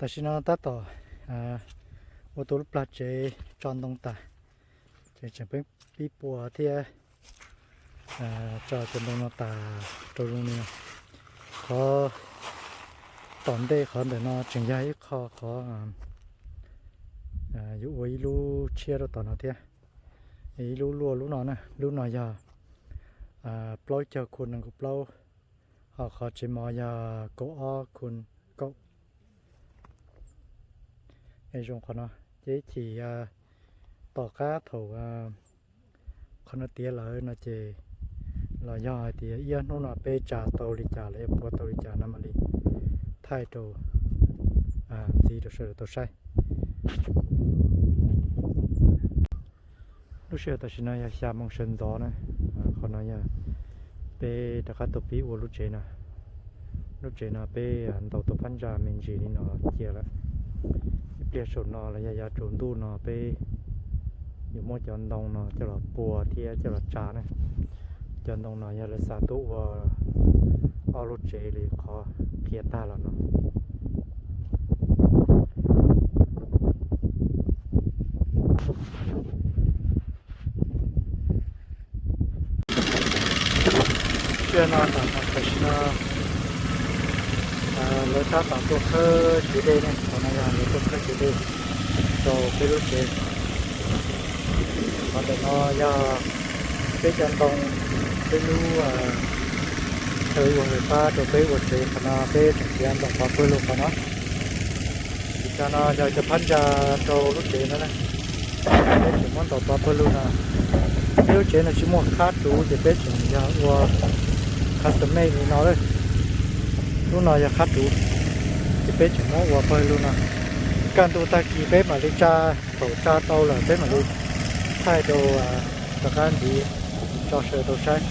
Tam sim no tab tom ua tau lub plag tsev tso ntoo tas, ces tseem pib pua thiab tso cov ntoo no tas rau zoo li no. Qhov tom ntej qhov ntawm no tseem yog ib qho qhov yuav ua ib lub tshiab rau tom no thiab. Ib lub luaj lub no na, lub no yog plaub caug khu nees nkaum plaub, ho qhov tsev mov yog kaum ob khu kaum. Es zoo qhov no, ces ib chim tom qab thaum qhov no tiav lawm no ces los yog hais tias ib ob hnub no peb tsa tau li cas los yog pua tau li cas no mam li thaij rau ntxiv rau sawv daws tau saib. Lub sij hawm tam sim no yog xya moo sawv ntxov na, qhov no yog peb rov qab tau pib ua lub tsev no. Lub tsev no peb ntaus tau phab ntsa me ntsis li no cia lawm. Ib pliag saum no los yog yav tsaus ntuj no peb yuav muab cov ntoo no coj los pua thiab coj los tsa na. Cov ntoo no yog lawv xav tuaj ua ob lub tsev li qhov qhia tag los no. Tsiaj no tam sim no lawv tab tom tuaj khawb kev dej ne, qhov no yog lawv tuaj khawb kev dej rau peb lub tsev. Qhov ntawm no yog peb cov ntoo, peb lub chaw ua fais fab rau peb ua tsev, qhov no peb tseem khiav ntaus pov pawg lug qhov no. Ces cov no yog cov phab ntsa rau lub tsev no na. Peb tseem muab ntaus pov pawg lug no. Peb lub tsev no tsis muaj khab ruv ces peb tseem yog ua custom made li no lawm. Lub no yog khab ruv, ces peb tseem muab ua pawg lug no. Kaj ntug tag kis peb mam li tsa, thaum tsa tau lawm peb mam li thaij rau rov qab ntxiv tso sawv daws tau saib.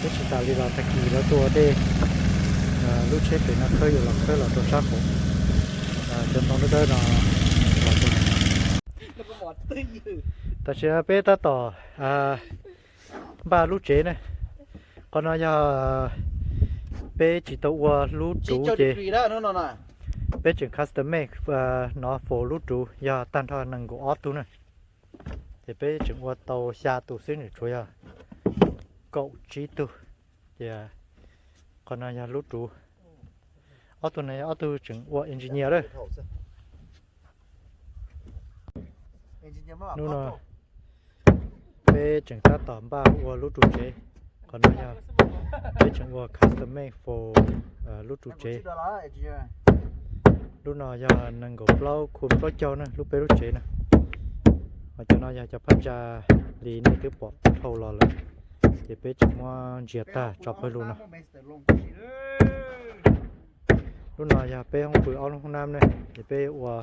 Peb tsis tas li los tag kis lawv tuaj ua dej, lub tsheb pem no khawb yuav los khawb los rau sab qaum cov ntoo dawb dawb no los rau. Tam sim no peb tab tom npaj lub tsev ne. Qhov no yog peb tsis tau ua lub ruv ces peb tseem custom made no for lub ruv yog tag nrho nees nkaum ob tug na. Ces peb tseem ua tau xya tus xwb, nws tsuas yog kaum tsib tug. Ces qhov no yog lub ruv. Ob tug no yog ob tug tseem ua engineer lawm. Hnub no peb tseem tab tom npaj ua lub ruv tsev. Qhov no yog peb tseem ua custom made for lub ruv tsev. Lub no yog nees nkaum plaub khu plaub caug na, lub peb lub tsev na. Ho cov no yog cov phab ntsa li nej twb pom dhau los lawm, ces peb tseem muab ntsia tag tso pawg lug no. Lub no yog peb hoob pw ob lub hoob nab ne, ces peb ua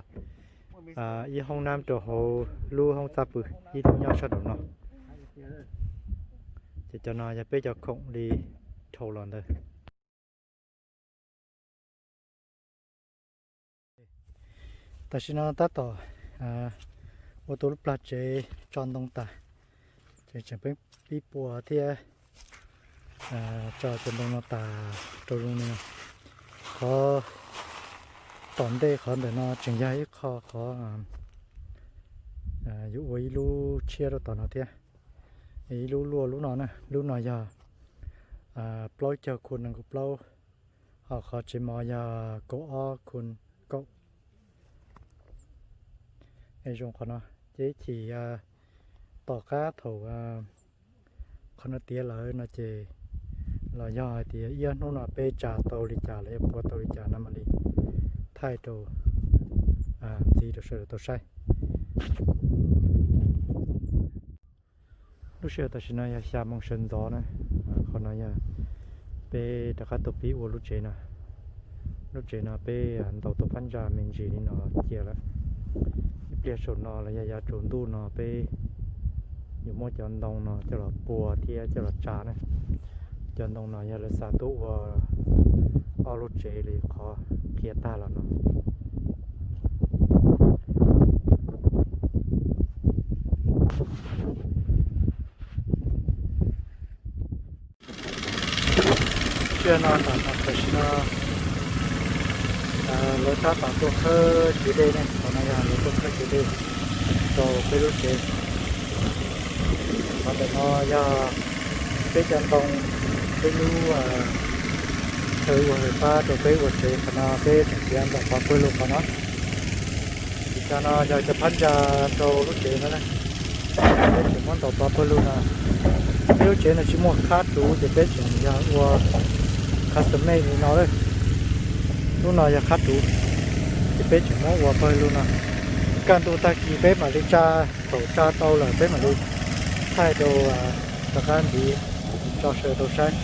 ib hoob nab rau hauv lub hoob txaj pw, ib lub nyob sab nraum no. Ces cov no yog peb cov khoom li dhau los ntawd. Tam sim no tab tom ua tau lub plag tsev tso ntoo tas, ces tseem pib pua thiab tso cov ntoo no tas rau zoo li no. Qhov tom ntej qhov ntawm no tseem yog ib qho qhov yuav ua ib lub tshiab rau tom no thiab. Ib lub luaj lub no na, lub no yog plaub caug khu nees nkaum plaub, ho qhov tsev mov yog kaum ob khu kaum. Es zoo qhov no, ces ib chim tom qab thaum qhov no tiav lawm no ces los yog hais tias ib ob hnub no peb tsa tau li cas los yog pua tau li cas no mam li thaij rau ntxiv rau sawv daws tau saib. Lub sij hawm tam sim no yog xya moo sawv ntxov na, qhov no yog peb rov qab tau pib ua lub tsev no. Lub tsev no peb ntaus tau phab ntsa me ntsis li no cia lawm. Ib pliag saum no los yog yav tsaus ntuj no peb yuav muab cov ntoo no coj los pua thiab coj los tsa na. Cov ntoo no yog lawv xav tuaj ua ob lub tsev li qhov qhia tag los no. Tsiaj no tam sim no Lawv tab tom tuaj khawb ciav dej ne, qhov no yog lawv tuaj khawb ciav dej rau peb lub tsev. Qhov ntawm no yog peb cov ntoo, peb lub chaw ua fais fab rau peb ua tsev, qhov no peb tseem khiav ntaus pov pawg lug qhov no. Ces cov no yog cov phab ntsa rau lub tsev no na. Peb tseem muab ntaus pov pawg lug no. Peb lub tsev no tsis muaj khab ruv ces peb tseem yog ua custom made li no lawm. Lub no yog khab ruv, ces peb tseem muab ua pawg lug no. Kaj ntug tag kis peb mam li tsa, thaum tsa tau lawm peb mam li thaij rau, rov qab ntiv tso sawv rau saib.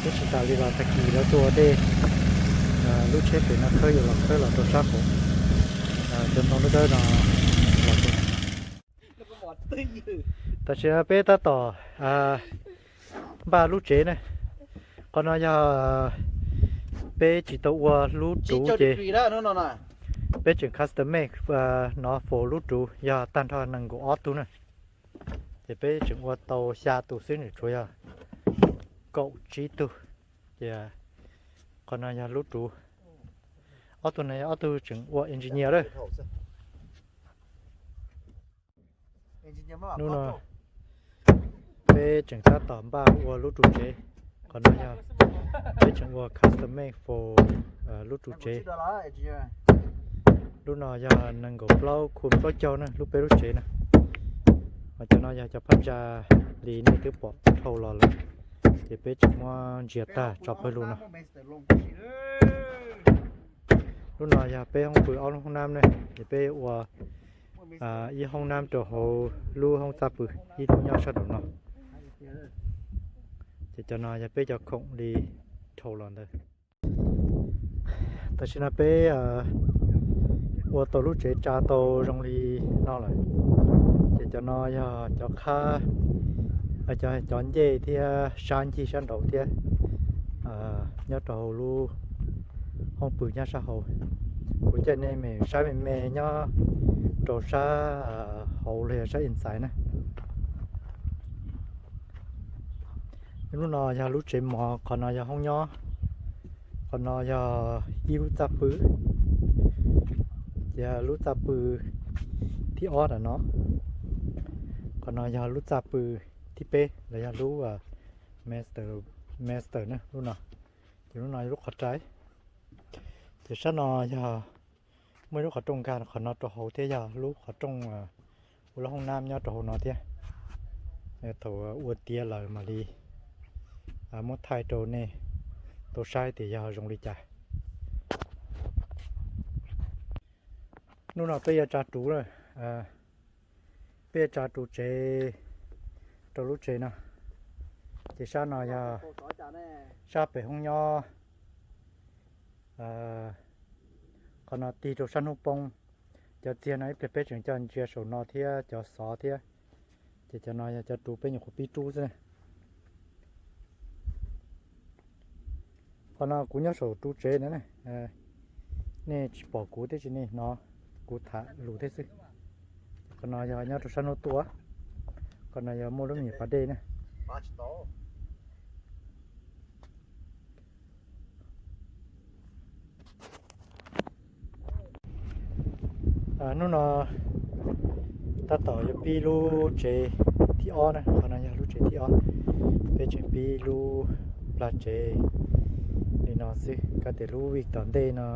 Tab sis tas li los tag kis lawv tuaj ua dej, lub tsheb pem no khawb yuav los khawb los rau sab hauv cov ntoo dawb dawb no los rau. Tam sim no peb tab tom npaj lub tsev ne. Qhov no yog peb tsis tau ua lub ruv ces peb tseem custom made no for lub ruv yog tag nrho nees nkaum ob tug na. Ces peb tseem ua tau xya tus xwb, nws tsuas yog kaum tsib tug. Ces qhov no yog lub ruv. Ob tug no yog ob tug tseem ua engineer lawm. Hnub no peb tseem tab tom npaj ua lub ruv tsev. Qhov no yog peb tseem ua custom made for lub ruv tsev. Lub no yog nees nkaum plaub khu plaub caug na, lub peb lub tsev na. Ho cov no yog cov phab ntsa li nej twb pom dhau los lawm, ces peb tseem muab ntsia tag tso pawg lug no. Lub no yog peb hoob pw ob lub hoob nab ne, ces peb ua ib hoob nab rau hauv lub hoob txaj pw, ib lub nyob sab nraum no. Ces cov no yog peb cov khoom li dhau los ntawd. Tam sim no peb ua tau lub tsev tsa tau zoo li no lawm. Ces cov no yog cov qhab, cov ncej thiab sab ncig sab nraud thiab, nyob rau hauv lub hoob pw nyob sab hauv. Kuv coj nej mus saib me me nyob rau sab hauv los yog sab inside na. Lub no yog lub tsev mov, qhov no yog hoob nyob, qhov no yog ib lub txaj pw, ces lub txaj pw thib ob ntawm no. Qhov no yog lub txaj pw thib peb los yog lub master, master na lub no. Ces lub no yog lub qhov rai. Ces sab no yog muaj ib lub qhov rooj nkag qhov no rau hauv thiab yog lub qhov rooj ua lub hoob nab nyob rau hauv no thiab. Thaum ua tiav lawm mam li muab thaij rau nej tau saib tias yog zoo li cas. Hnub no peb yuav tsa ruv lawm, peb yuav tsa ruv tsev rau lub tsev no. Ces sab no yog sab pem hoob nyob, qhov no tig rau sab hnub poob. Cov txiag no ib pliag peb tseem coj ntsia saum no thiab cov xov thiab. Ces cov no yog cov ruv peb nyuam qhuav pib rub xwb. Qhov no kuv nyob saum ruv tsev na, nej tsis pom kuv thiab tsis nej hnov kuv tham lus thiab xwb. Qhov no yog nyob rau sab hnub tuaj, qhov no yog muaj lub me nyuam pas dej na. Hnub no tab tom yuav pib lub tsev thib ob na, qhov no yog lub tsev thib ob. Peb tseem pib lub plag tsev li no xwb, koj tias lub week tom ntej no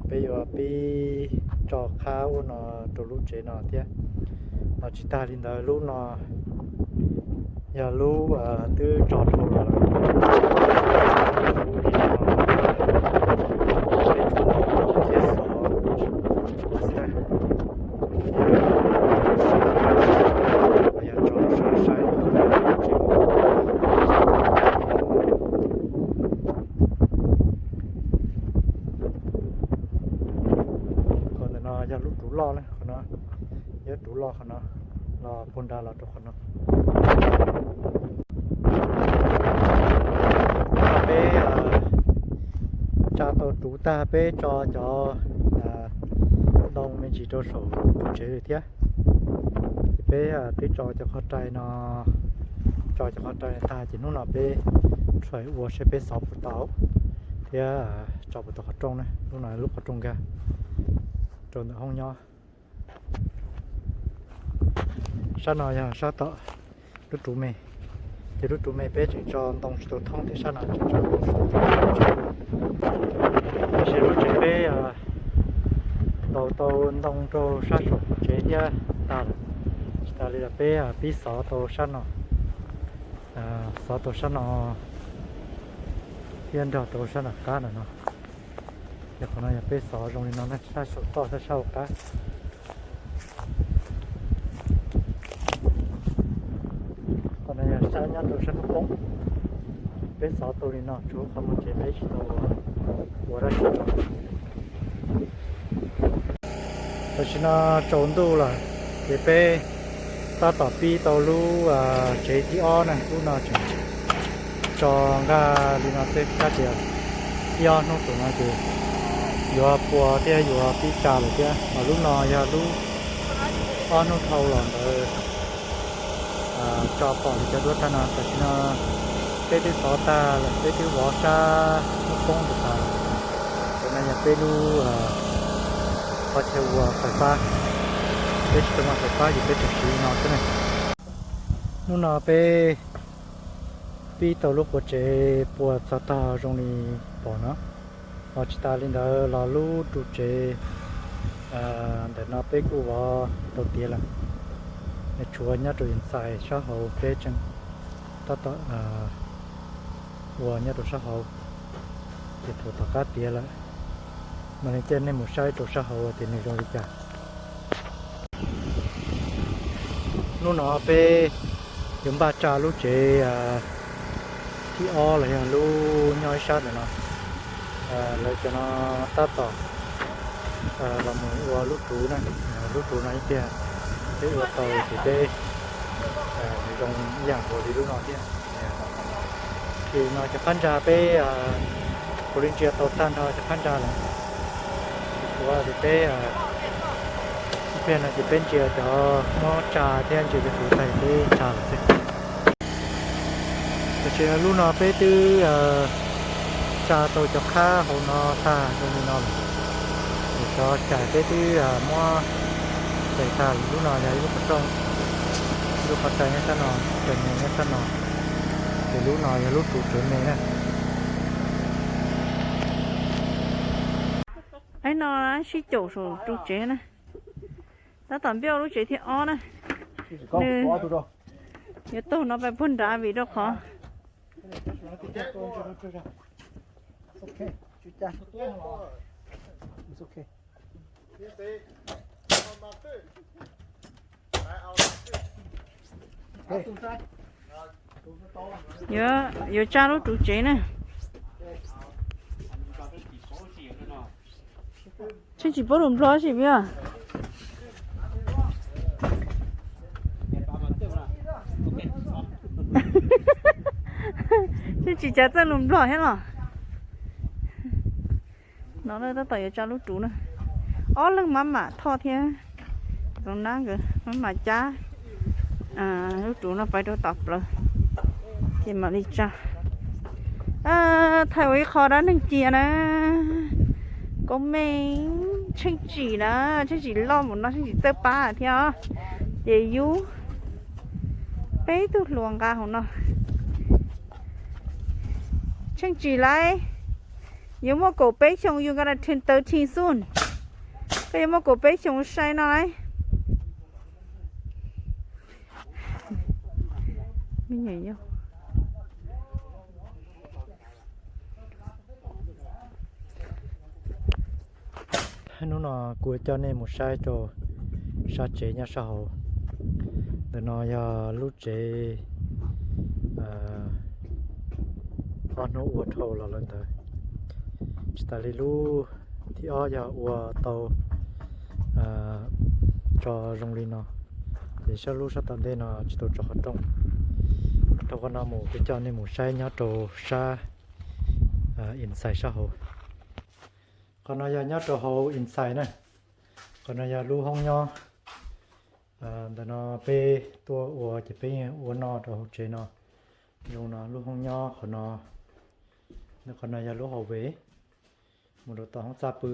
peb yuav pib tso qhab ua no rau lub tsev no thiab. Los tsis tag li ntawd, lub no yog lub twb tso dhau los lawm. Peb tsuas tau rau thiab xov xwb na. Yog tso saib saib. Qhov ntawm no yog lub ruv loj na, qhov no yog ruv loj, qhov no los puag nrad los rau qhov no. Peb tsa tau ruv tag, peb tso cov ntoo me ntsis rau saum tsev lawm thiab. Ces peb twb tso cov qhov rai no, tso cov qhov rai tag ces hnub no peb try ua saib peb xov puas tau thiab. Thiab tso puag tom qhov rooj na, lub no lub qhov rooj nkag rau ntawm hoob nyob. Sab no yog sab tom lub ruv me, ces lub ruv me peb tseem tso ntoo tsis tau thoob thiab, sab no tseem tso ntoo tsis tau thoob. Tab sis lub tsev peb tau tau ntoo rau sab saum tsev thiab tag lawm. Tsis tas li los peb pib xov tau sab no, xov tau sab no thiab nrog tau sab nram qab ntawm no. Ces qhov no yog peb xov zoo li no na, sab saum toj thiab sab hauv qab. Qhov no yog sab nyob rau sab hnub poob, peb xov tau li no, tsuav qhov muag ces peb tsis tau ua dab tsi. Tam sim no tsaus ntuj lawm, ces peb tab tom pib tau lub tsev thib ob na, lub no tseem tso nkag li no xwb, kab tias ib ob hnub tom no ces yuav pua thiab yuav pib tsa lawm thiab. Ho lub no yog lub ob hnub dhau los ntawd tso pom li cov duab rag no. Tam sim no peb twb xov tag lawm, peb twb vov sab hnub poob ntawd tas lawm. Cov no yog peb lub qhov chaw ua fais fab, peb tsis tau muaj fais fab ces peb tseem siv no xwb na. Hnub no peb pib tau lub quav tsev pua txog tog zoo li pom no. Ho tsis tas li ntawd los lub ruv tsev ntawm no peb kuj vov tau tiav lawm, tshuav nyob rau inside sab hauv peb tseem tab tom ua nyob rau sab hauv, ces thaum tom qab tiav lawm mas li cia nej mus saib rau sab hauv tias nws zoo li cas. Hnub no peb yuav npaj tsa lub tsev thib ob los yog lub nyob ib sab ntawm no. Lawv cov no tab tom los mus ua lub ruv na, lub ruv no ib pliag peb ua tau ces peb zoo ib yam nkaus li lub no thiab. Ces no cov phab ntsa peb puav leej ntsia tau tag nrho cov phab ntsa lawm. Ces kuv ua ces peb ib pliag no ces peb ntsia cov muab tsa thiab ntsia cov ruv tag peb tsa lawm xwb. Tam sim no lub no peb twb tsa tau cov qhab hauv no tag zoo li no lawm. Ces cov cais peb twb muab cais tag lawm. Lub no yog ib lub qhov rooj, ib lub qhov rais nyob sab no, rais me nyob sab no. Ces lub no yog lub ruv tsev me na. Ib no sib caum saum ruv tsev na. Tab tom npaj lub tsev thib ob na. Nws yuav taug no pais puag nrad vim rau qhov yuav, yuav tsa lub ruv tsev na. Tseem tsis paub lus Nplog sim vim. Tseem tsis cav txawj lus Nplog thiab los. No tab tom yuav tsa lub ruv na. Ob leeg mab mam Thoj thiab Txoov Nab nkawd mab mam cab lub ruv no pais rau tom plawv, ces mam li tsa. Thaij ua ib qho dab neeg cia na. Koob Meej, Tsheej Tsim na, Tsheej Tsim loj mus no, Tsheej Tsim txawj pab thiab os. Ces yub peb tug hluas nqa hauv no. Tsheej Tsim lauj, yuav muaj kaum peb xyoo, you gonna turn thirteen soon. Koj yuav muaj kaum peb xyoo sai no lauj. Hnub no kuv coj nej mus saib rau sab tsev nyob sab hauv. Ntawm no yog lub tsev ob hnub ua dhau los lawm ntawd. Tsis tas li lub thib ob yog ua tau tso zoo li no, ces sab lub sab tom ntej no tsis tau tso qhov rooj. Dhau qhov no mus kuv coj nej mus saib nyob rau sab inside sab hauv. Qhov no yog nyob rau hauv inside na. Qhov no yog lub hoob nyob. Ntawm no peb tuaj ua ces peb ua noj rau hauv tsev no. Zoo no lub hoob nyob qhov no. Qhov no yog lub hallway. mus rau tom hoob txaj pw.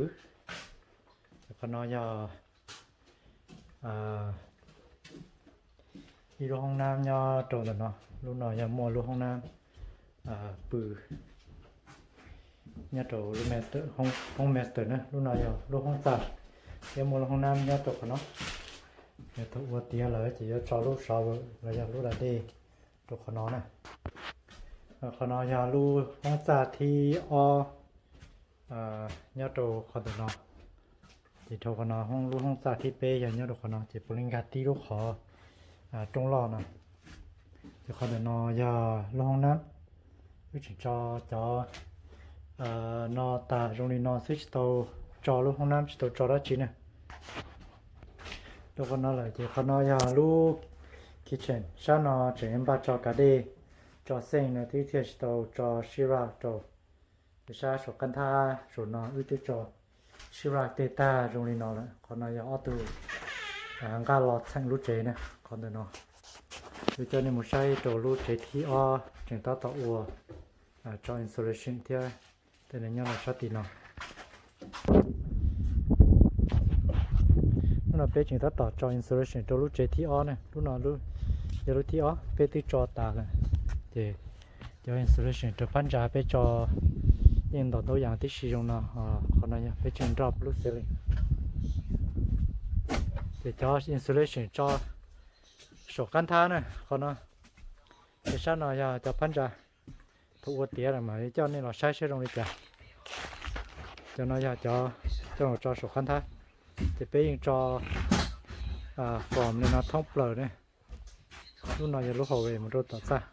Qhov no yog ib lub hoob nab nyob rau ntawm no. Lub no yog muaj lub hoob nab pw nyob rau lub master, hoob master na. Lub no yog lub hoob txaj thiab muaj lub hoob nab nyob rau qhov no. Yog thaum ua tiav lawm ces yuav tso lub shower los yog lub da dej rau qhov no na. Qhov no yog lub hoob txaj thib ob nyob rau qhov ntawm no. Ces dhau qhov no lub hoob txaj thib peb yog nyob rau qhov no, ces puav leej nkag tib lub qhov rooj loj no. Ces qhov ntawm no yog lub hoob nab. Wb tseem tso cov no tas zoo li no xwb, tsis tau tso lub hoob nab, tsis tau tso dab tsi na. Rau qhov no lawm ces qhov no yog lub kitchen, sab no tseem npaj tso kav dej, tso xeej no, twb thiaj tsis tau tso sheetrock rau. Ces sab saum qab nthab saum no wb twb tso sheetrock tej tag zoo li no lawm. Qhov no yog ob tug nqaj los txheem lub tsev na, qhov ntawm no. Wb coj nej mus saib rau lub tsev thib ob tseem tab tom ua tso insulation thiab. Tej no nyob rau sab tim no. Lub no peb tseem tab tom tso insulation rau lub tsev thib ob na. Lub no yog lub thib ob, peb twb tso tas lawm. Ces cov insulation rau phab ntsa peb tso yeej ntaus ntaub yas tib si zoo no. Qhov no yog peb tseem drop lub ceiling. Ces cov insulation tso saum qab nthab na, qhov no. Ces sab no yog cov phab ntsa. Thaum ua tiav lawm mas coj nej los saib saib zoo li cas. Cov no yog cov coj los tso saum qab nthab. Ces peb yeej tso foam li no thoob plaws ne. Lub no yog lub hallway mus rau tom txaj.